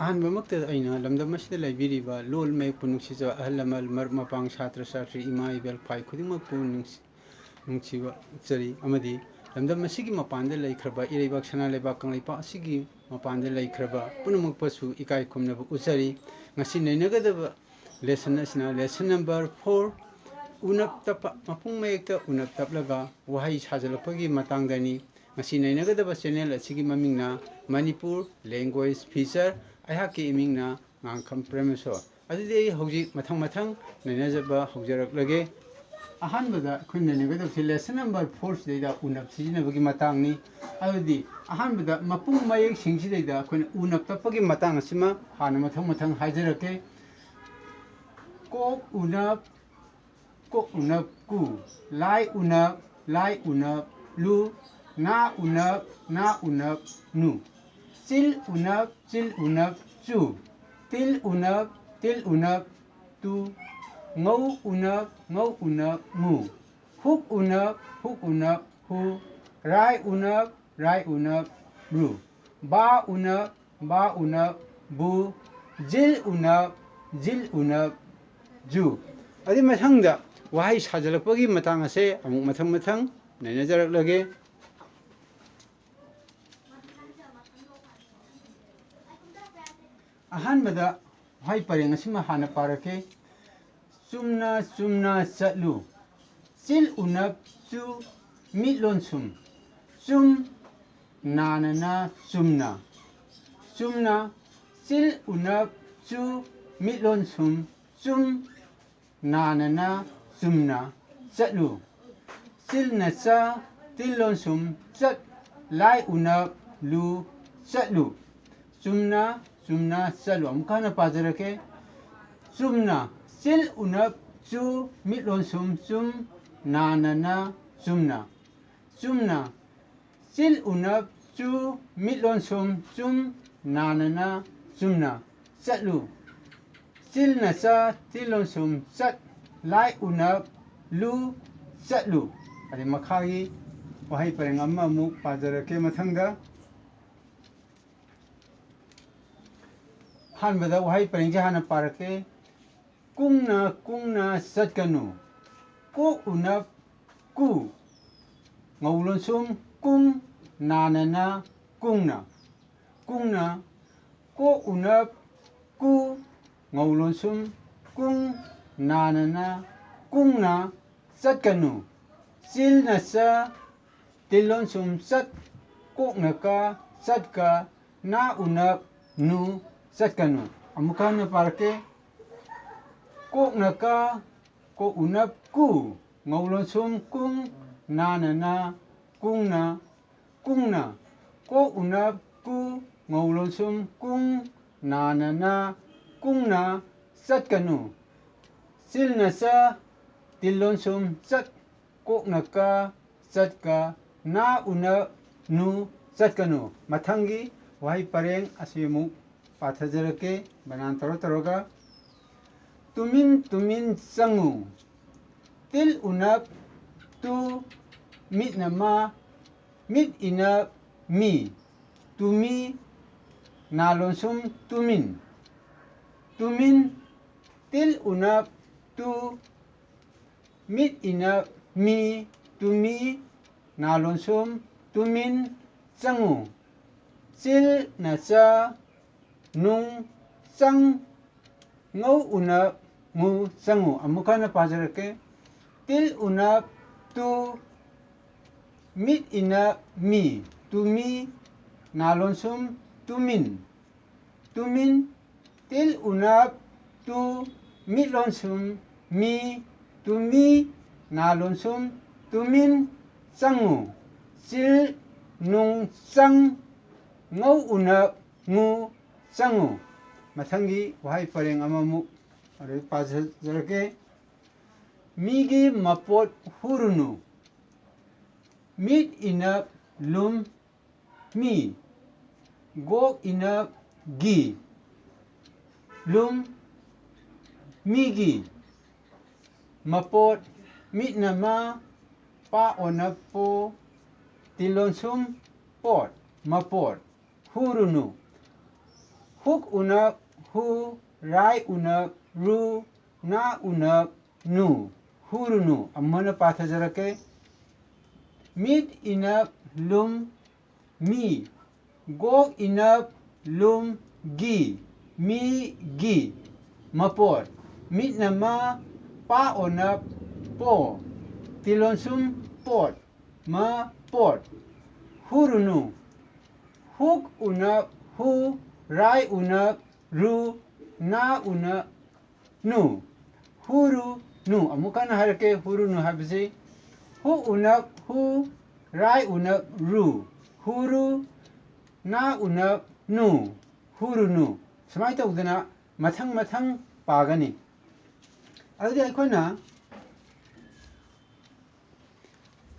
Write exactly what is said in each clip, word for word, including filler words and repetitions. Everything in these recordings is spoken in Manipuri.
ꯑꯍꯥꯟꯕꯃꯛꯇꯗ ꯑꯩꯅ ꯂꯝꯗꯝ ꯑꯁꯤꯗ ꯂꯩꯕꯤꯔꯤꯕ ꯂꯣꯜ ꯃꯌꯦꯛꯄꯨ ꯅꯨꯡꯁꯤꯖꯕ ꯑꯍꯜ ꯂꯃꯟ, ꯃꯔꯨꯞ ꯃꯄꯥꯡ, ꯁꯥꯇ꯭ꯔ ꯁꯥꯇ꯭ꯔꯤ, ꯏꯃꯥ ꯏꯕꯦꯜ ꯐꯥꯏ ꯈꯨꯗꯤꯡꯃꯛꯄꯨ ꯅꯨꯡꯁꯤ-, ꯅꯨꯡꯁꯤꯕ ꯎꯠꯆꯔꯤ꯫ ꯑꯃꯗꯤ ꯂꯝꯗꯝ ꯑꯁꯤꯒꯤ ꯃꯄꯥꯟꯗ ꯂꯩꯈ꯭ꯔꯕ ꯏꯔꯩꯕꯥꯛ ꯁꯅꯥ ꯂꯩꯕꯥꯛ ꯀꯪꯂꯩꯄꯥꯛ ꯑꯁꯤꯒꯤ ꯃꯄꯥꯟꯗ ꯂꯩꯈ꯭ꯔꯕ ꯄꯨꯝꯅꯃꯛꯄꯨꯁꯨ ꯏꯀꯥꯏ ꯈꯨꯝꯅꯕ ꯎꯠꯆꯔꯤ꯫ ꯉꯁꯤ ꯅꯩꯅꯒꯗꯕ lesson ꯑꯁꯤꯅ lesson number four, ꯎꯅꯞ ꯇꯞꯄ, ꯃꯄꯨꯡ ꯃꯌꯦꯛꯇ ꯎꯅꯞ ꯇꯞꯂꯒ ꯋꯥꯍꯩ ꯁꯥꯖꯤꯜꯂꯛꯄꯒꯤ ꯃꯇꯥꯡꯗꯅꯤ꯫ ꯉꯁꯤ ꯅꯩꯅꯒꯗꯕ channel ꯑꯁꯤꯒꯤ ꯃꯃꯤꯡꯅ ꯃꯅꯤꯄꯨꯔ Language Feature, ꯑꯩꯍꯥꯛꯀꯤ ꯏꯃꯤꯡꯅ ꯉꯥꯡꯈꯝ ꯄ꯭ꯔꯦꯃꯦꯁꯣꯔ꯫ ꯑꯗꯨꯗꯤ ꯑꯩ ꯍꯧꯖꯤꯛ ꯃꯊꯪ ꯃꯊꯪ ꯅꯩꯅꯖꯕ ꯍꯧꯖꯔꯛꯂꯒꯦ꯫ ꯑꯍꯥꯟꯕꯗ ꯑꯩꯈꯣꯏ ꯅꯩꯅꯒꯗꯕꯁꯤ lesson number four ꯁꯤꯗꯩꯗ ꯎꯅꯞ ꯁꯤꯖꯤꯟꯅꯕꯒꯤ ꯃꯇꯥꯡꯅꯤ꯫ ꯑꯗꯨꯗꯤ ꯑꯍꯥꯟꯕꯗ ꯃꯄꯨꯡ ꯃꯌꯦꯛꯁꯤꯡꯁꯤꯗꯩꯗ ꯑꯩꯈꯣꯏꯅ ꯎꯅꯞ ꯇꯞꯄꯒꯤ ꯃꯇꯥꯡ ꯑꯁꯤꯃ ꯍꯥꯟꯅ ꯃꯊꯪ ꯃꯊꯪ ꯍꯥꯏꯖꯔꯛꯀꯦ꯫ ꯀꯣꯛ ꯎꯅꯞ, ꯀꯣꯛ ꯎꯅꯞ ꯀꯨ꯫ ꯂꯥꯏ ꯎꯅꯞ, ꯂꯥꯏ ꯎꯅꯞ ꯂꯨ꯫ ꯅꯥ ꯎꯅꯞ, ꯅꯥ ꯎꯅꯞ ꯅꯨ꯫ ꯆꯤꯜ ꯎꯅꯞ, ꯆꯤꯜ ꯎꯅꯞ ꯆꯨ꯫ ꯇꯤꯜ ꯎꯅꯞ, ꯇꯤꯜ ꯎꯅꯞ ꯇꯨ꯫ ꯉꯧ ꯎꯅꯞ, ꯉꯧ ꯎꯅꯞ ꯉꯨ꯫ ꯍꯨꯛ ꯎꯅꯞ, ꯍꯨꯛ ꯎꯅꯞ ꯍꯨ꯫ ꯔꯥꯏ ꯎꯅꯞ, ꯔꯥꯏ ꯎꯅꯞ ꯔꯨ꯫ ꯕꯥ ꯎꯅꯞ, ꯕꯥ ꯎꯅꯞ ꯕꯨ꯫ ꯖꯤꯜ ꯎꯅꯞ, ꯖꯤꯜ ꯎꯅꯞ ꯖꯨ꯫ ꯑꯗꯨꯏ ꯃꯊꯪꯗ ꯋꯥꯍꯩ ꯁꯥꯖꯤꯜꯂꯛꯄꯒꯤ ꯃꯇꯥꯡ ꯑꯁꯦ ꯑꯃꯨꯛ ꯃꯊꯪ ꯃꯊꯪ ꯅꯩꯅꯖꯔꯛꯂꯒꯦ꯫ ꯑꯍꯥꯟꯕꯗ ꯋꯥꯍꯩ ꯄꯔꯦꯡ ꯑꯁꯤꯃ ꯍꯥꯟꯅ ꯄꯥꯔꯛꯀꯦ꯫ ꯆꯨꯝꯅ ꯆꯨꯝꯅ ꯆꯠꯂꯨ꯫ ꯆꯤꯜ ꯎꯅꯞ ꯆꯨ, ꯃꯤꯠꯂꯣꯟ ꯁꯨꯝ꯫ ꯆꯨꯝ, ꯅꯥꯅꯅ ꯆꯨꯝꯅ꯫ ꯆꯨꯝꯅ, ꯆꯤꯜ ꯎꯅꯞ ꯆꯨ, ꯃꯤꯠꯂꯣꯟ ꯁꯨꯝ꯫ ꯆꯨꯝ, ꯅꯥꯅꯅ ꯆꯨꯝꯅ꯫ ꯆꯠꯂꯨ꯫ ꯆꯤꯜꯅ ꯆ, ꯇꯤꯜꯂꯣꯟ ꯁꯨꯝ ꯆꯠ꯫ ꯂꯥꯏ ꯎꯅꯞ ꯂꯨ, ꯆꯠꯂꯨ꯫ ꯆꯨꯝꯅ, ꯆꯨꯝꯅ ꯆꯠꯂꯨ꯫ ꯑꯃꯨꯛꯀ ꯍꯟꯅ ꯄꯥꯖꯔꯛꯀꯦ꯫ ꯆꯨꯝꯅ꯫ ꯆꯤꯜ ꯎꯅꯞ ꯆꯨ, ꯃꯤꯠꯂꯣꯟ ꯁꯨꯝ ꯆꯨꯝ꯫ ꯅꯥꯅꯅ ꯆꯨꯝꯅ꯫ ꯆꯨꯝꯅ꯫ ꯆꯤꯜ ꯎꯅꯞ ꯆꯨ, ꯃꯤꯠꯂꯣꯟ ꯁꯨꯝ ꯆꯨꯝ꯫ ꯅꯥꯅꯅ ꯆꯨꯝꯅ꯫ ꯆꯠꯂꯨ꯫ ꯆꯤꯜꯅ ꯆ, ꯇꯤꯜꯂꯣꯟ ꯁꯨꯝ ꯆꯠ꯫ ꯂꯥꯏ ꯎꯅꯞ ꯂꯨ, ꯆꯠꯂꯨ꯫ ꯑꯗꯩ ꯃꯈꯥꯒꯤ ꯋꯥꯍꯩ ꯄꯔꯦꯡ ꯑꯃꯃꯨꯛ ꯄꯥꯖꯔꯛꯀꯦ ꯃꯊꯪꯗ꯫ ꯑꯍꯥꯟꯕꯗ ꯋꯥꯍꯩ ꯄꯔꯦꯡꯁꯦ ꯍꯥꯟꯅ ꯄꯥꯔꯛꯀꯦ꯫ ꯀꯨꯡꯅ ꯀꯨꯡꯅ ꯆꯠꯀꯅꯨ꯫ ꯀꯣꯛ ꯎꯅꯞ ꯀꯨ꯫ ꯉꯧ ꯂꯣꯟꯁꯨꯝ ꯀꯨꯡ꯫ ꯅꯥꯅꯅ ꯀꯨꯡꯅ꯫ ꯀꯨꯡꯅ꯫ ꯀꯣꯛ ꯎꯅꯞ ꯀꯨ꯫ ꯉꯧ ꯂꯣꯟꯁꯨꯝ ꯀꯨꯡ꯫ ꯅꯥꯅꯅ ꯀꯨꯡꯅ꯫ ꯆꯠꯀꯅꯨ꯫ ꯆꯤꯜꯅ ꯆ꯫ ꯇꯤꯜ ꯂꯣꯟꯁꯨꯝ ꯆꯠ꯫ ꯀꯣꯛꯅ ꯀ꯫ ꯆꯠꯀ꯫ ꯅꯥ ꯎꯅꯞ ꯅꯨ꯫ ꯆꯠꯀꯅꯨ꯫ ꯑꯃꯨꯛꯀ ꯍꯟꯅ ꯄꯥꯔꯛꯀꯦ꯫ ꯀꯣꯛꯅ ꯀ꯫ ꯀꯣꯛ ꯎꯅꯞ ꯀꯨ꯫ ꯉꯧ ꯂꯣꯟꯁꯨꯝ ꯀꯨꯡ꯫ ꯅꯥꯅꯅ ꯀꯨꯡꯅ꯫ ꯀꯨꯡꯅ꯫ ꯀꯣꯛ ꯎꯅꯞ ꯀꯨ꯫ ꯉꯧ ꯂꯣꯟꯁꯨꯝ ꯀꯨꯡ꯫ ꯅꯥꯅꯅ ꯀꯨꯡꯅ꯫ ꯆꯠꯀꯅꯨ꯫ ꯆꯤꯜꯅ ꯆ꯫ ꯇꯤꯜ ꯂꯣꯟꯁꯨꯝ ꯆꯠ꯫ ꯀꯣꯛꯅ ꯀ꯫ ꯆꯠꯀ꯫ ꯅꯥ ꯎꯅꯞ ꯅꯨ꯫ ꯆꯠꯀꯅꯨ꯫ ꯃꯊꯪꯒꯤ ꯋꯥꯍꯩ ꯄꯔꯦꯡ ꯑꯁꯤ ꯑꯃꯨꯛ ꯄꯥꯊꯖꯔꯛꯀꯦ, ꯕꯅꯥꯟ ꯇꯧꯔ ꯇꯧꯔꯒ꯫ ꯇꯨꯃꯤꯟ ꯇꯨꯃꯤꯟ ꯆꯪꯉꯨ꯫ ꯇꯤꯜ ꯎꯅꯞ ꯇꯨ꯫ ꯃꯤꯠꯅ ꯃ꯫ ꯃꯤꯠ ꯏꯅꯞ ꯃꯤ꯫ ꯇꯨꯃꯤ꯫ ꯅꯥ ꯂꯣꯟꯁꯨꯝ ꯇꯨꯃꯤꯟ꯫ ꯇꯨꯃꯤꯟ꯫ ꯇꯤꯜ ꯎꯅꯞ ꯇꯨ꯫ ꯃꯤꯠ ꯏꯅꯞ ꯃꯤ꯫ ꯇꯨꯃꯤ꯫ ꯅꯥ ꯂꯣꯟꯁꯨꯝ ꯇꯨꯃꯤꯟ꯫ ꯆꯪꯉꯨ꯫ ꯆꯤꯜꯅ ꯆ꯫ ꯅꯨꯡ ꯆꯪ꯫ ꯉꯧ ꯎꯅꯞ ꯉꯨ꯫ ꯆꯪꯉꯨ꯫ ꯑꯃꯨꯛ ꯍꯟꯅ ꯄꯥꯖꯔꯛꯀꯦ꯫ ꯇꯤꯜ ꯎꯅꯞ ꯇꯨ꯫ ꯃꯤꯠ ꯏꯅꯞ ꯃꯤ꯫ ꯇꯨꯃꯤ꯫ ꯅꯥ ꯂꯣꯟꯁꯨꯝ ꯇꯨꯃꯤꯟ꯫ ꯇꯨꯃꯤꯟ꯫ ꯇꯤꯜ ꯎꯅꯞ ꯇꯨ꯫ ꯃꯤꯠ ꯂꯣꯟꯁꯨꯝ ꯃꯤ꯫ ꯇꯨꯃꯤ꯫ ꯅꯥ ꯂꯣꯟꯁꯨꯝ ꯇꯨꯃꯤꯟ꯫ ꯆꯪꯉꯨ꯫ ꯆꯤꯜ ꯅꯨꯡ ꯆꯪ꯫ ꯉꯧ ꯎꯅꯞ ꯉꯨ꯫ ꯆꯪꯉꯨ꯫ ꯃꯊꯪꯒꯤ ꯋꯥꯍꯩ ꯄꯔꯦꯡ ꯑꯃꯃꯨꯛ ꯑꯗꯨ ꯄꯥꯖꯔꯛꯀꯦ꯫ ꯃꯤꯒꯤ ꯃꯄꯣꯠ ꯍꯨꯔꯨꯅꯨ꯫ ꯃꯤꯠ ꯏꯅꯞ ꯂꯨꯝ ꯃꯤ꯫ ꯒꯣꯛ ꯏꯅꯞ ꯒꯤ꯫ ꯂꯨꯝ ꯃꯤꯒꯤ꯫ ꯃꯄꯣꯠ꯫ ꯃꯤꯠꯅ ꯃ꯫ ꯄꯥ ꯑꯣꯅꯞ ꯄꯣ꯫ ꯇꯤꯜ ꯂꯣꯟꯁꯨꯝ ꯄꯣꯠ꯫ ꯃꯄꯣꯠ꯫ ꯍꯨꯔꯨꯅꯨ꯫ ꯍꯨꯛ ꯎꯅꯞ ꯍꯨ, ꯔꯥꯏ ꯎꯅꯞ ꯔꯨ, ꯅꯥ ꯎꯅꯞ ꯅꯨ, ꯍꯨꯔꯨꯅꯨ꯫ ꯑꯃꯨꯛ ꯍꯟꯅ ꯄꯥꯊꯖꯔꯛꯀꯦ꯫ ꯃꯤꯠ ꯏꯅꯞ ꯂꯨꯝ ꯃꯤ, ꯒꯣꯛ ꯏꯅꯞ ꯂꯨꯝ ꯒꯤ, ꯃꯤ ꯒꯤ꯫ ꯃꯄꯣꯠ, ꯃꯤꯠꯅ ꯃ, ꯄꯥ ꯑꯣꯅꯞ ꯄꯣ, ꯇꯤꯂꯣꯟꯁꯨꯝ ꯄꯣꯠ, ꯃ ꯄꯣꯠ꯫ ꯍꯨꯔꯨꯅꯨ꯫ ꯍꯨꯛ ꯎꯅꯞ ꯍꯨ, ꯔꯥꯏ ꯎꯅꯞ ꯔꯨ, ꯅꯥ ꯎꯅꯞ ꯅꯨ, ꯍꯨꯔꯨ ꯅꯨ꯫ ꯑꯃꯨꯛ ꯍꯟꯅ ꯍꯥꯏꯔꯛꯀꯦ, ꯍꯨꯔꯨꯅꯨ ꯍꯥꯏꯕꯁꯤ ꯍꯨꯛ ꯎꯅꯞ ꯍꯨ, ꯔꯥꯏ ꯎꯅꯞ ꯔꯨ, ꯍꯨꯔꯨ, ꯅꯥ ꯎꯅꯞ ꯅꯨ, ꯍꯨꯔꯨꯅꯨ꯫ ꯁꯨꯃꯥꯏꯅ ꯇꯧꯗꯅ ꯃꯊꯪ ꯃꯊꯪ ꯄꯥꯒꯅꯤ꯫ ꯑꯗꯨꯗꯤ ꯑꯩꯈꯣꯏꯅ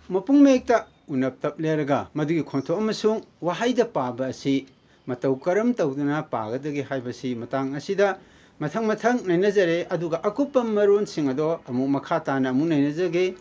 ꯃꯄꯨꯡ ꯃꯌꯦꯛꯇ ꯎꯅꯞ ꯇꯞ ꯂꯦꯔꯒ ꯃꯗꯨꯒꯤ ꯈꯣꯟꯊꯣꯛ ꯑꯃꯁꯨꯡ ꯋꯥꯍꯩꯗ ꯄꯥꯕ ꯑꯁꯤ ꯃꯇꯧ ꯀꯔꯝ ꯇꯧꯗꯨꯅ ꯄꯥꯒꯗꯒꯦ ꯍꯥꯏꯕꯁꯤ ꯃꯇꯥꯡ ꯑꯁꯤꯗ ꯃꯊꯪ ꯃꯊꯪ ꯅꯩꯅꯖꯔꯦ꯫ ꯑꯗꯨꯒ ꯑꯀꯨꯞꯄ ꯃꯔꯣꯟꯁꯤꯡ ꯑꯗꯣ ꯑꯃꯨꯛ ꯃꯈꯥ ꯇꯥꯅ ꯑꯃꯨꯛ ꯅꯩꯅꯖꯒꯦ꯫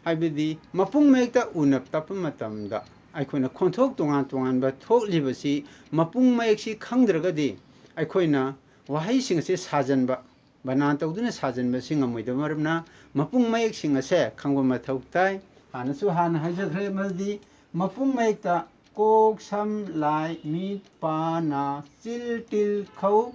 ꯍꯥꯏꯕꯗꯤ ꯃꯄꯨꯡ ꯃꯌꯦꯛꯇ ꯎꯅꯞ ꯇꯞꯄ ꯃꯇꯝꯗ ꯑꯩꯈꯣꯏꯅ ꯈꯣꯟꯊꯣꯛ ꯇꯣꯉꯥꯟ ꯇꯣꯉꯥꯟꯕ ꯊꯣꯛꯂꯤꯕꯁꯤ ꯃꯄꯨꯡ ꯃꯌꯦꯛꯁꯤ ꯈꯪꯗ꯭ꯔꯒꯗꯤ ꯑꯩꯈꯣꯏꯅ ꯋꯥꯍꯩꯁꯤꯡ ꯑꯁꯤ ꯁꯥꯖꯟꯕ, ꯕꯅꯥꯟ ꯇꯧꯗꯨꯅ ꯁꯥꯖꯟꯕꯁꯤ ꯉꯝꯃꯣꯏꯗꯕ ꯃꯔꯝꯅ ꯃꯄꯨꯡ ꯃꯌꯦꯛꯁꯤꯡ ꯑꯁꯦ ꯈꯪꯕ ꯃꯊꯧ ꯇꯥꯏ꯫ ꯍꯥꯟꯅꯁꯨ ꯍꯥꯟꯅ ꯍꯥꯏꯖꯈ꯭ꯔꯦ, ꯃꯗꯨꯗꯤ ꯃꯄꯨꯡ ꯃꯌꯦꯛꯇ ꯀꯣꯛ, ꯁꯝ, ꯂꯥꯏ, ꯃꯤꯠ, ꯄꯥ, ꯅꯥ, ꯆꯤꯜ, ꯇꯤꯜ, ꯈꯧ,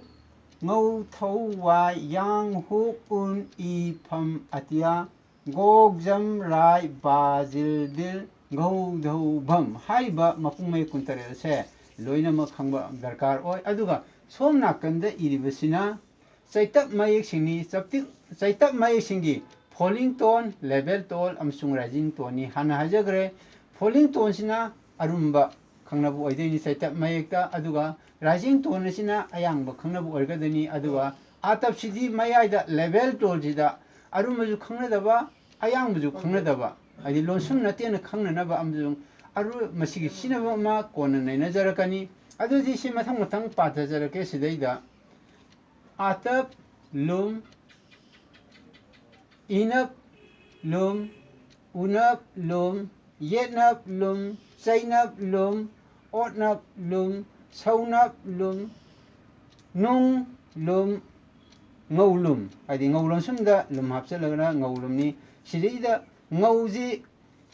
ꯉꯧ, ꯊꯧ, ꯋꯥꯏ, ꯌꯥꯡ, ꯍꯨꯛ, ꯎꯟ, ꯏ, ꯐꯝ, ꯑꯇꯤꯌꯥ, ꯒꯣꯛ, ꯖꯝ, ꯔꯥꯏ, ꯕꯥ, ꯖꯤꯜ, ꯗꯤꯜ, ꯒꯧ, ꯙꯧ, ꯚꯝ ꯍꯥꯏꯔꯤꯕ ꯃꯄꯨꯡ ꯃꯌꯦꯛ ꯀꯨꯟꯇꯔꯦꯠ ꯑꯁꯦ ꯂꯣꯏꯅꯃꯛ ꯈꯪꯕ ꯗꯔꯀꯥꯔ ꯑꯣꯏ꯫ ꯑꯗꯨꯒ ꯁꯣꯝ ꯅꯥꯀꯟꯗ ꯏꯔꯤꯕꯁꯤꯅ ꯆꯩꯇꯞ ꯃꯌꯦꯛꯁꯤꯡꯅꯤ꯫ ꯆꯞꯇꯤꯛ-, ꯆꯩꯇꯞ ꯃꯌꯦꯛꯁꯤꯡꯒꯤ falling tone, level tone ꯑꯃꯁꯨꯡ rising toneꯅꯤ꯫ ꯍꯥꯟꯅ ꯍꯥꯏꯖꯈ꯭ꯔꯦ, falling toneꯁꯤꯅ ꯑꯔꯨꯝꯕ ꯈꯪꯅꯕ ꯑꯣꯏꯗꯣꯏꯅꯤ ꯆꯩꯇꯞ ꯃꯌꯦꯛꯇ, ꯑꯗꯨꯒ rising tone ꯑꯁꯤꯅ ꯑꯌꯥꯡꯕ ꯈꯪꯅꯕ ꯑꯣꯏꯒꯗꯣꯏꯅꯤ꯫ ꯑꯗꯨꯒ ꯑꯥꯇꯞꯁꯤꯗꯤ ꯃꯌꯥꯏꯗ level toneꯁꯤꯗ ꯑꯔꯨꯝꯕꯁꯨ ꯈꯪꯅꯗꯕ, ꯑꯌꯥꯡꯕꯁꯨ ꯈꯪꯅꯗꯕ, ꯍꯥꯏꯗꯤ ꯂꯣꯟꯁꯨꯝ ꯅꯠꯇꯦꯅ ꯈꯪꯅꯅꯕ ꯑꯃꯁꯨꯡ ꯑꯔꯨ-, ꯃꯁꯤꯒꯤ ꯁꯤꯖꯤꯟꯅꯕ ꯑꯃ ꯀꯣꯟꯅ ꯅꯩꯅꯖꯔꯛꯀꯅꯤ꯫ ꯑꯗꯨꯗꯤ ꯁꯤ ꯃꯊꯪ ꯃꯊꯪ ꯄꯥꯊꯖꯔꯛꯀꯦ꯫ ꯁꯤꯗꯩꯗ ꯑꯥꯇꯞ ꯂꯨꯝ, ꯏꯅꯞ ꯂꯨꯝ, ꯎꯅꯞ ꯂꯨꯝ, ꯌꯦꯠꯅꯞ ꯂꯨꯝ, ꯆꯩꯅꯞ ꯂꯨꯝ, ꯑꯣꯠꯅꯞ ꯂꯨꯝ, ꯁꯧꯅꯞ ꯂꯨꯝ, ꯅꯨꯡ, ꯂꯨꯝ, ꯉꯧꯂꯨꯝ, ꯍꯥꯏꯗꯤ ꯉꯧ ꯂꯣꯟꯁꯨꯝꯗ ꯂꯨꯝ ꯍꯥꯞꯆꯤꯜꯂꯒꯅ ꯉꯧꯂꯨꯝꯅꯤ꯫ ꯁꯤꯗꯩꯗ ꯉꯧꯁꯤ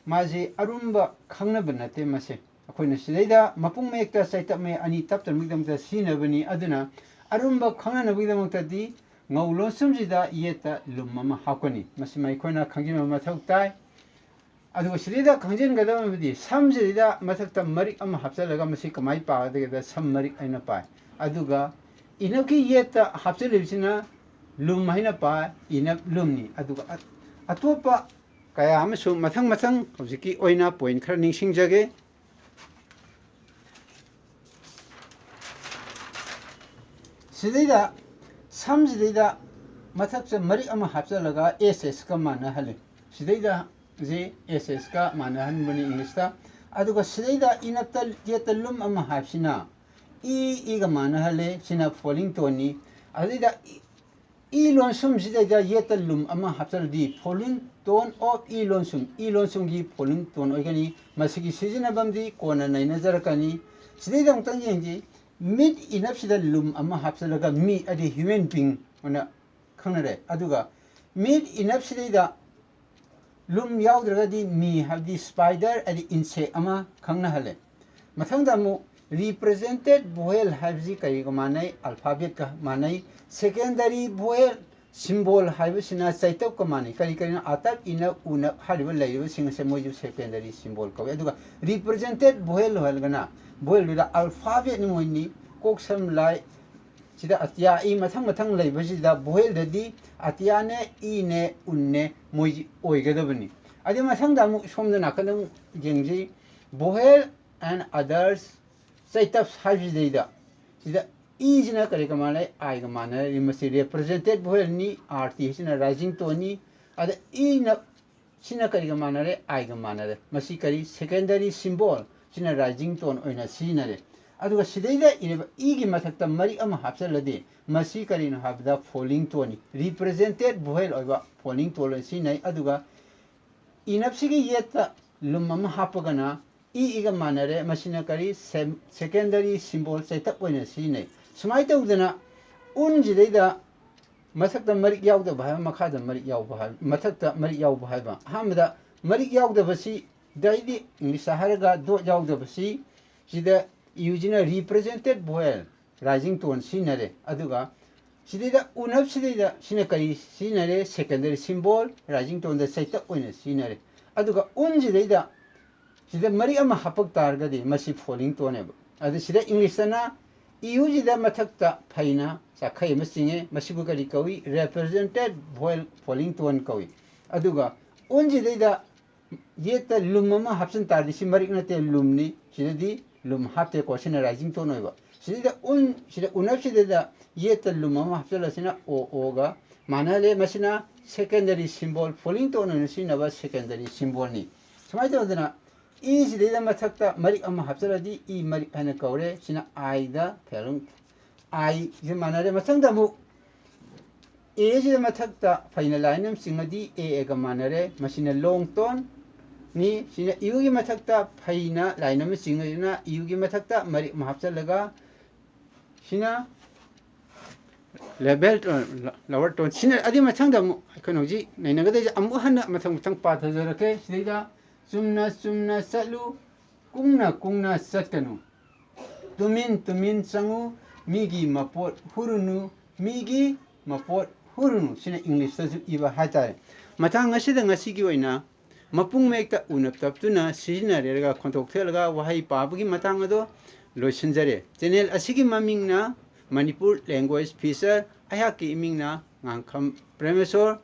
ꯃꯥꯁꯤ ꯑꯔꯨꯝꯕ ꯈꯪꯅꯕ ꯅꯠꯇꯦ꯫ ꯃꯁꯦ ꯑꯩꯈꯣꯏꯅ ꯁꯤꯗꯩꯗ ꯃꯄꯨꯡ ꯃꯌꯦꯛꯇ ꯆꯩꯇꯞ ꯃꯌꯦꯛ ꯑꯅꯤ ꯇꯞꯇꯅꯕꯒꯤꯗꯃꯛꯇ ꯁꯤꯖꯤꯟꯅꯕꯅꯤ꯫ ꯑꯗꯨꯅ ꯑꯔꯨꯝꯕ ꯈꯪꯅꯅꯕꯒꯤꯗꯃꯛꯇꯗꯤ ꯉꯧ ꯂꯣꯟꯁꯨꯝꯁꯤꯗ ꯌꯦꯠꯇ ꯂꯨꯝ ꯑꯃ ꯍꯥꯞꯀꯅꯤ꯫ ꯃꯁꯤꯃ ꯑꯩꯈꯣꯏꯅ ꯈꯪꯖꯤꯟꯕ ꯃꯊꯧ ꯇꯥꯏ꯫ ꯑꯗꯨꯒ ꯁꯤꯗꯩꯗ ꯈꯪꯖꯤꯟꯒꯗꯕ ꯑꯃꯗꯤ ꯁꯝꯁꯤꯗꯩꯗ ꯃꯊꯛꯇ ꯃꯔꯤꯛ ꯑꯃ ꯍꯥꯞꯆꯤꯜꯂꯒ ꯃꯁꯤ ꯀꯃꯥꯏꯅ ꯄꯥꯒꯗꯒꯦꯗ ꯁꯝ ꯃꯔꯤꯛ ꯍꯥꯏꯅ ꯄꯥꯏ꯫ ꯑꯗꯨꯒ ꯏꯅꯞꯀꯤ ꯌꯦꯠꯇ ꯍꯥꯞꯆꯤꯜꯂꯤꯕꯁꯤꯅ ꯂꯨꯝ ꯍꯥꯏꯅ ꯄꯥꯏ, ꯏꯅꯞ ꯂꯨꯝꯅꯤ꯫ ꯑꯗꯨꯒ ꯑ-, ꯑꯇꯣꯞꯄ ꯀꯌꯥ ꯑꯃꯁꯨ ꯃꯊꯪ ꯃꯊꯪ ꯍꯧꯖꯤꯛꯀꯤ ꯑꯣꯏꯅ ꯄꯣꯏꯟ ꯈꯔ ꯅꯤꯡꯁꯤꯡꯖꯒꯦ꯫ ꯁꯤꯗꯩꯗ ꯁꯝꯁꯤꯗꯩꯗ ꯃꯊꯛꯁꯦ ꯃꯔꯤꯛ ꯑꯃ ꯍꯥꯞꯆꯤꯜꯂꯒ ꯑꯦꯁ ꯑꯦꯁꯀ ꯃꯥꯟꯅꯍꯜꯂꯤ꯫ ꯁꯤꯗꯩꯗ ꯁꯤ ꯑꯦꯁ ꯑꯦꯁꯀ ꯃꯥꯟꯅꯍꯟꯕꯅꯤ ꯏꯪꯂꯤꯁꯇ꯫ ꯑꯗꯨꯒ ꯁꯤꯗꯩꯗ ꯏꯅꯞꯇ ꯌꯦꯠꯇ ꯂꯨꯝ ꯑꯃ ꯍꯥꯞꯁꯤꯅ ꯏ ꯏꯒ ꯃꯥꯟꯅꯍꯜꯂꯦ꯫ ꯁꯤꯅ ꯐꯣꯂꯤꯡ ꯇꯣꯟꯅꯤ꯫ ꯑꯗꯨꯗꯩꯗ ꯏ, ꯏ ꯂꯣꯟꯁꯨꯝꯁꯤꯗꯩꯗ ꯌꯦꯠꯇ ꯂꯨꯝ ꯑꯃ ꯍꯥꯞꯆꯤꯜꯂꯗꯤ falling tone of ꯏ ꯂꯣꯟꯁꯨꯝ, ꯏ ꯂꯣꯟꯁꯨꯝꯒꯤ falling tone ꯑꯣꯏꯒꯅꯤ꯫ ꯃꯁꯤꯒꯤ ꯁꯤꯖꯤꯟꯅꯐꯝꯗꯤ ꯀꯣꯟꯅ ꯅꯩꯅꯖꯔꯛꯀꯅꯤ꯫ ꯁꯤꯗꯩꯗ ꯑꯃꯨꯛꯇꯪ ꯌꯦꯡꯁꯤ꯫ ꯃꯤꯠ ꯏꯅꯞꯁꯤꯗ ꯂꯨꯝ ꯑꯃ ꯍꯥꯞꯆꯤꯜꯂꯒ ꯃꯤ ꯍꯥꯏꯗꯤ human being ꯑꯣꯏꯅ ꯈꯪꯅꯔꯦ꯫ ꯑꯗꯨꯒ ꯃꯤꯠ ꯏꯅꯞꯁꯤꯗꯩꯗ ꯂꯨꯝ ꯌꯥꯎꯗ꯭ꯔꯒꯗꯤ ꯃꯤ ꯍꯥꯏꯕꯗꯤ spider ꯍꯥꯏꯗꯤ insect ꯑꯃ ꯈꯪꯅꯍꯜꯂꯦ꯫ ꯃꯊꯪꯗ ꯑꯃꯨꯛ represented vowel ꯍꯥꯏꯕꯁꯤ ꯀꯔꯤꯒ ꯃꯥꯟꯅꯩ? Alphabetꯀ ꯃꯥꯟꯅꯩ꯫ Secondary vowel symbol ꯍꯥꯏꯕꯁꯤꯅ ꯆꯩꯇꯞꯀ ꯃꯥꯟꯅꯩ꯫ ꯀꯔꯤ ꯀꯔꯤꯅꯣ? ꯑꯇꯞ, ꯏꯅꯞ, ꯎꯅꯞ ꯍꯥꯏꯔꯤꯕ ꯂꯩꯔꯤꯕꯁꯤꯡ ꯑꯁꯦ ꯃꯣꯏꯁꯨ secondary symbol ꯀꯧꯏ꯫ ꯑꯗꯨꯒ represented vowel ꯍꯥꯏꯔꯒꯅ vowelꯗꯨꯗ alphabetꯅꯤ ꯃꯣꯏꯅꯤ꯫ ꯀꯣꯛ ꯁꯝ ꯂꯥꯏ ꯁꯤꯗ ꯑꯇꯤꯌꯥ ꯏ ꯃꯊꯪ ꯃꯊꯪ ꯂꯩꯕꯁꯤꯗ vowelꯗꯗꯤ ꯑꯇꯤꯌꯥꯅꯦ, ꯏꯅꯦ, ꯎꯟꯅꯦ ꯃꯣꯏꯁꯤ ꯑꯣꯏꯒꯗꯕꯅꯤ꯫ ꯑꯗꯩ ꯃꯊꯪꯗ ꯑꯃꯨꯛ ꯁꯣꯝꯗ ꯅꯥꯀꯟꯗ ꯑꯃꯨꯛ ꯌꯦꯡꯁꯤ꯫ Vowel and others ꯆꯩꯇꯞ ꯍꯥꯏꯕꯁꯤꯗꯩꯗ ꯁꯤꯗ ꯏꯁꯤꯅ ꯀꯔꯤꯒ ꯃꯥꯟꯅꯩ? ꯑꯥꯏꯒ ꯃꯥꯟꯅꯔꯦ꯫ ꯃꯁꯤ represented vowelꯅꯤ꯫ ꯑꯥꯔ ꯇꯤ ꯍꯥꯏꯁꯤꯅ rising toneꯅꯤ꯫ ꯑꯗ ꯏꯅ ꯁꯤꯅ ꯀꯔꯤꯒ ꯃꯥꯟꯅꯔꯦ? ꯑꯥꯏꯒ ꯃꯥꯟꯅꯔꯦ꯫ ꯃꯁꯤ ꯀꯔꯤ? Secondary symbol꯫ ꯁꯤꯅ rising tone ꯑꯣꯏꯅ ꯁꯤꯖꯤꯟꯅꯔꯦ꯫ ꯑꯗꯨꯒ ꯁꯤꯗꯩꯗ ꯏꯔꯤꯕ ꯏꯒꯤ ꯃꯊꯛꯇ ꯃꯔꯤꯛ ꯑꯃ ꯍꯥꯞꯆꯤꯜꯂꯗꯤ ꯃꯁꯤ ꯀꯔꯤꯅꯣ ꯍꯥꯏꯕꯗ falling toneꯅꯤ꯫ Represented vowel ꯑꯣꯏꯕ falling tone ꯑꯣꯏꯅ ꯁꯤꯖꯤꯟꯅꯩ꯫ ꯑꯗꯨꯒ ꯏꯅꯞꯁꯤꯒꯤ ꯌꯦꯠꯇ ꯂꯨꯝ ꯑꯃ ꯍꯥꯞꯄꯒꯅ ꯏ ꯏꯒ ꯃꯥꯟꯅꯔꯦ꯫ ꯃꯁꯤꯅ ꯀꯔꯤ? Sem-, secondary symbol ꯆꯩꯇꯞ ꯑꯣꯏꯅ ꯁꯤꯖꯤꯟꯅꯩ꯫ ꯁꯨꯃꯥꯏꯅ ꯇꯧꯗꯅ ꯎꯟꯁꯤꯗꯩꯗ ꯃꯊꯛꯇ ꯃꯔꯤꯛ ꯌꯥꯎꯗꯕ ꯍꯥꯏꯕ, ꯃꯈꯥꯗ ꯃꯔꯤꯛ ꯌꯥꯎꯕ ꯍꯥꯏꯕ, ꯃꯊꯛꯇ ꯃꯔꯤꯛ ꯌꯥꯎꯕ ꯍꯥꯏꯕ꯫ ꯑꯍꯥꯟꯕꯗ ꯃꯔꯤꯛ ꯌꯥꯎꯗꯕꯁꯤ, ꯗꯥꯏꯗꯤ ꯏꯪꯂꯤꯁꯇ ꯍꯥꯏꯔꯒ ꯗꯣꯠ ꯌꯥꯎꯗꯕꯁꯤ, ꯁꯤꯗ ꯏꯌꯨꯁꯤꯅ represented vowel, rising tone ꯁꯤꯖꯤꯟꯅꯔꯦ꯫ ꯑꯗꯨꯒ ꯁꯤꯗꯩꯗ ꯎꯅꯞꯁꯤꯗꯩꯗ ꯁꯤꯅ ꯀꯔꯤ ꯁꯤꯖꯤꯟꯅꯔꯦ? Secondary symbol, rising toneꯗ ꯆꯩꯇꯛ ꯑꯣꯏꯅ ꯁꯤꯖꯤꯟꯅꯔꯦ꯫ ꯑꯗꯨꯒ ꯎꯟꯁꯤꯗꯩꯗ ꯁꯤꯗ ꯃꯔꯤꯛ ꯑꯃ ꯍꯥꯞꯄꯛ ꯇꯥꯔꯒꯗꯤ ꯃꯁꯤ falling toneꯅꯦꯕ꯫ ꯑꯗꯨ ꯁꯤꯗ ꯏꯪꯂꯤꯁꯇꯅ ꯏꯌꯨꯁꯤꯗ ꯃꯊꯛꯇ ꯐꯩꯅ ꯆꯥꯈꯩ ꯑꯃ ꯆꯤꯡꯉꯦ꯫ ꯃꯁꯤꯕꯨ ꯀꯔꯤ ꯀꯧꯏ? Represented vowel falling tone ꯀꯧꯏ꯫ ꯑꯗꯨꯒ ꯎꯟꯁꯤꯗꯩꯗ ꯌꯦꯠꯇ ꯂꯨꯝ ꯑꯃ ꯍꯥꯞꯆꯤꯟ ꯇꯥꯔꯗꯤ ꯁꯤ ꯃꯔꯤꯛ ꯅꯠꯇꯦ, ꯂꯨꯝꯅꯤ꯫ ꯁꯤꯗꯗꯤ ꯂꯨꯝ ꯍꯥꯞꯇꯦꯀꯣ, ꯁꯤꯅ rising tone ꯑꯣꯏꯕ꯫ ꯁꯤꯗꯩꯗ ꯎꯟ, ꯁꯤꯗ ꯎꯅꯞꯁꯤꯗꯩꯗ ꯌꯦꯠꯇ ꯂꯨꯝ ꯑꯃ ꯍꯥꯞꯆꯤꯜꯂꯁꯤꯅ ꯑꯣ, ꯑꯣꯒ ꯃꯥꯟꯅꯍꯜꯂꯦ꯫ ꯃꯁꯤꯅ secondary symbol, falling tone ꯑꯣꯏꯅ ꯁꯤꯖꯤꯟꯅꯕ secondary symbolꯅꯤ꯫ ꯁꯨꯃꯥꯏꯅ ꯇꯧꯗꯅ ꯏꯁꯤꯗꯩꯗ ꯃꯊꯛꯇ ꯃꯔꯤꯛ ꯑꯃ ꯍꯥꯞꯆꯤꯜꯂꯗꯤ ꯏ ꯃꯔꯤꯛ ꯍꯥꯏꯅ ꯀꯧꯔꯦ꯫ ꯁꯤꯅ ꯑꯥꯏꯗ ꯐꯦꯂꯨꯡ, ꯑꯥꯏꯁꯦ ꯃꯥꯟꯅꯔꯦ꯫ ꯃꯊꯪꯗ ꯑꯃꯨꯛ ꯑꯦꯁꯤꯗ ꯃꯊꯛꯇ ꯐꯩꯅ ꯂꯥꯏꯟ ꯑꯃ ꯆꯤꯡꯉꯗꯤ ꯑꯦ ꯑꯦꯒ ꯃꯥꯟꯅꯔꯦ꯫ ꯃꯁꯤꯅ long toneꯅꯤ꯫ ꯁꯤꯅ ꯏꯌꯨꯒꯤ ꯃꯊꯛꯇ ꯐꯩꯅ ꯂꯥꯏꯟ ꯑꯃ ꯆꯤꯡꯉꯁꯤꯅ ꯏꯌꯨꯒꯤ ꯃꯊꯛꯇ ꯃꯔꯤꯛ ꯑꯃ ꯍꯥꯞꯆꯤꯜꯂꯒ ꯁꯤꯅ level, lower tone꯫ ꯁꯤꯅ ꯑꯗꯨꯒꯤ ꯃꯊꯪꯗ ꯑꯃꯨꯛ ꯑꯩꯈꯣꯏꯅ ꯍꯧꯖꯤꯛ ꯅꯩꯅꯒꯗꯣꯏꯁꯦ ꯑꯃꯨꯛ ꯍꯟꯅ ꯃꯊꯪ ꯃꯊꯪ ꯄꯥꯊꯖꯔꯛꯀꯦ꯫ ꯁꯤꯗꯩꯗ ꯆꯨꯝꯅ ꯆꯨꯝꯅ ꯆꯠꯂꯨ, ꯀꯨꯡꯅ ꯀꯨꯡꯅ ꯆꯠꯀꯅꯨ, ꯇꯨꯃꯤꯟ ꯇꯨꯃꯤꯟ ꯆꯪꯉꯨ, ꯃꯤꯒꯤ ꯃꯄꯣꯠ ꯍꯨꯔꯨꯅꯨ, ꯃꯤꯒꯤ ꯃꯄꯣꯠ ꯍꯨꯔꯨꯅꯨ꯫ ꯁꯤꯅ ꯏꯪꯂꯤꯁꯇꯁꯨ ꯏꯕ ꯍꯥꯏꯇꯥꯔꯦ꯫ ꯃꯇꯥꯡ ꯑꯁꯤꯗ ꯉꯁꯤꯒꯤ ꯑꯣꯏꯅ ꯃꯄꯨꯡ ꯃꯌꯦꯛꯇ ꯎꯅꯞ ꯇꯞꯇꯨꯅ ꯁꯤꯖꯤꯟꯅꯔꯦꯔꯒ ꯈꯣꯟꯊꯣꯛ ꯊꯦꯠꯂꯒ ꯋꯥꯍꯩ ꯄꯥꯕꯒꯤ ꯃꯇꯥꯡ ꯑꯗꯣ ꯂꯣꯏꯁꯤꯟꯖꯔꯦ꯫ ꯆꯦꯅꯦꯜ ꯑꯁꯤꯒꯤ ꯃꯃꯤꯡꯅ ꯃꯅꯤꯄꯨꯔ language feature, ꯑꯩꯍꯥꯛꯀꯤ ꯏꯃꯤꯡꯅ ꯉꯥꯡꯈꯝ ꯄ꯭ꯔꯦꯃꯦꯁꯣꯔ꯫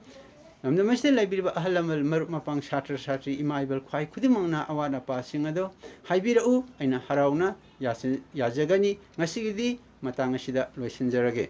ꯂꯝꯗꯝ ꯑꯁꯤꯗ ꯂꯩꯕꯤꯔꯤꯕ ꯑꯍꯜ ꯂꯃꯟ, ꯃꯔꯨꯞ ꯃꯄꯥꯡ, ꯁꯥꯇ꯭ꯔ ꯁꯥꯇ꯭ꯔꯤ, ꯏꯃꯥ ꯏꯕꯜ ꯈ꯭ꯋꯥꯏ ꯈꯨꯗꯤꯡꯃꯛꯅ ꯑꯋꯥꯠ ꯑꯄꯥꯁꯤꯡ ꯑꯗꯣ ꯍꯥꯏꯕꯤꯔꯛꯎ, ꯑꯩꯅ ꯍꯔꯥꯎꯅ ꯌꯥꯁꯤ-, ꯌꯥꯖꯒꯅꯤ꯫ ꯉꯁꯤꯒꯤꯗꯤ ꯃꯇꯥꯡ ꯑꯁꯤꯗ ꯂꯣꯏꯁꯤꯟꯖꯔꯒꯦ꯫